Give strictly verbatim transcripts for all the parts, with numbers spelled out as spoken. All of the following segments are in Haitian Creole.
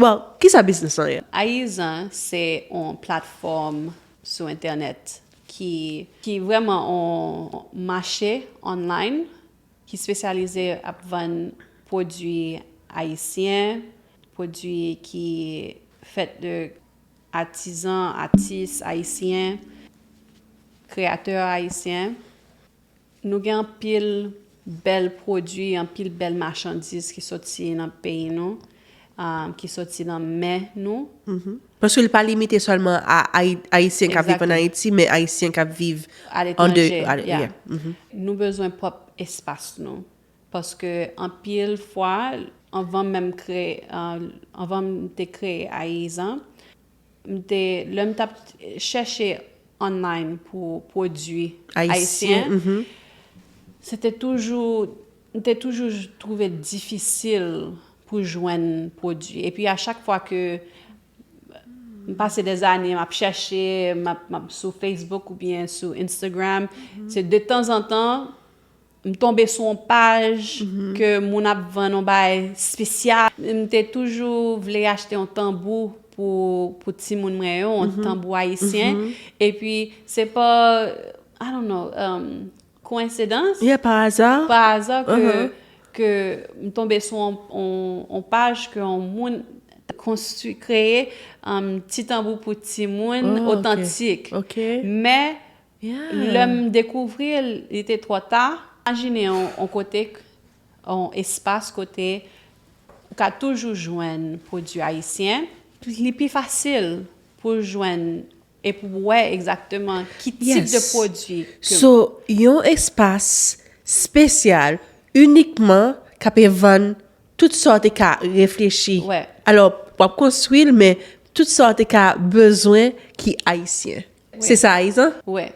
Bon, kisa biznis lan ye? Ayizan se yon platfòm sou entènèt ki, ki vrèman yon mache online ki espesyalize ap vann pwodui ayisyen, pwodui ki fèt de atizan, atis ayisyen, kreyatè ayisyen. Nou gen anpil bèl pwodui, anpil bèl machandiz ki soti nan peyi nou, um, ki soti nan men nou. Paske li pa limite sèlman a Ayi- Ayisyen k ap viv ann Exactly. Ayiti, men Ayisyen k ap viv A an de letranje, a le- yeah. yeah. Mhm. Nou bezwen pwòp espas nou. Paske anpil fwa, anvan menm kreye, uh, anvan m te kreye Ayizan, m te, lè m t ap chèche online pou pwodui Ayisyen, ayisyen, mhm. se te toujou, m te toujou twouve difisil pou jwenn pwodui. Epi a chak fwa ke m pase dèzane, m ap chèche, m ap, m ap sou Facebook oubyen sou Instagram, se de tanzantan, m tonbe sou yon paj ke moun ap vann yon bagay espesyal. M te toujou vle achte yon tanbou pou, pou timoun mwen yo, yon tanbou ayisyen. Epi se pa, I don't know, um, koensidans. Yeah, pa aza. Pa aza ke, Uh-huh. ke m tonbe sou yon, yon, yon paj ke yon moun konstwi, kreye, um, ti tanbou pou timoun Oh, ok. otantik. Ok. Men Yeah. lè m dekouvri l, li te twò ta. Imajine yon, yon kote, yon espas kote ou ka toujou jwenn pwodui ayisyen. Li pi fasil pou jwenn e pou wè egzakteman ki tip de Yes. pwodui ke So, yon espas espesyal inikman k ap vann tout sa w te ka reflechi. Wè. Alò, w ap konstwi l, men tout sa w te ka bezwen ki ayisyen. Se sa, Ayizan? Wè.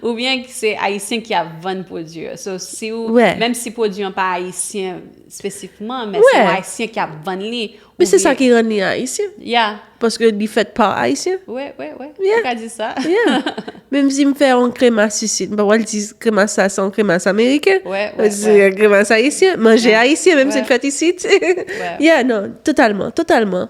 Oubyen se ayisyen ki ap vann pwodui yo. So, si w, Wè. Menm si pwodui an pa ayisyen espesifikman, men se Wè. Yon ayisyen ki ap vann li. Men se sa oubyen- ki rann li ayisyen. Yeah. Paske li fèt pa ayisyen. Wè, wè, wè. Yeah. Ou ka di sa. Yeah. Menm si m fè yon kremas isit, m pa pral di kremas sa se yon kremas ameriken. Wè, wè, Se yon kremas ayisyen, manje ayisyen, menm si l fèt isit. Yeah, non, totalman, totalman.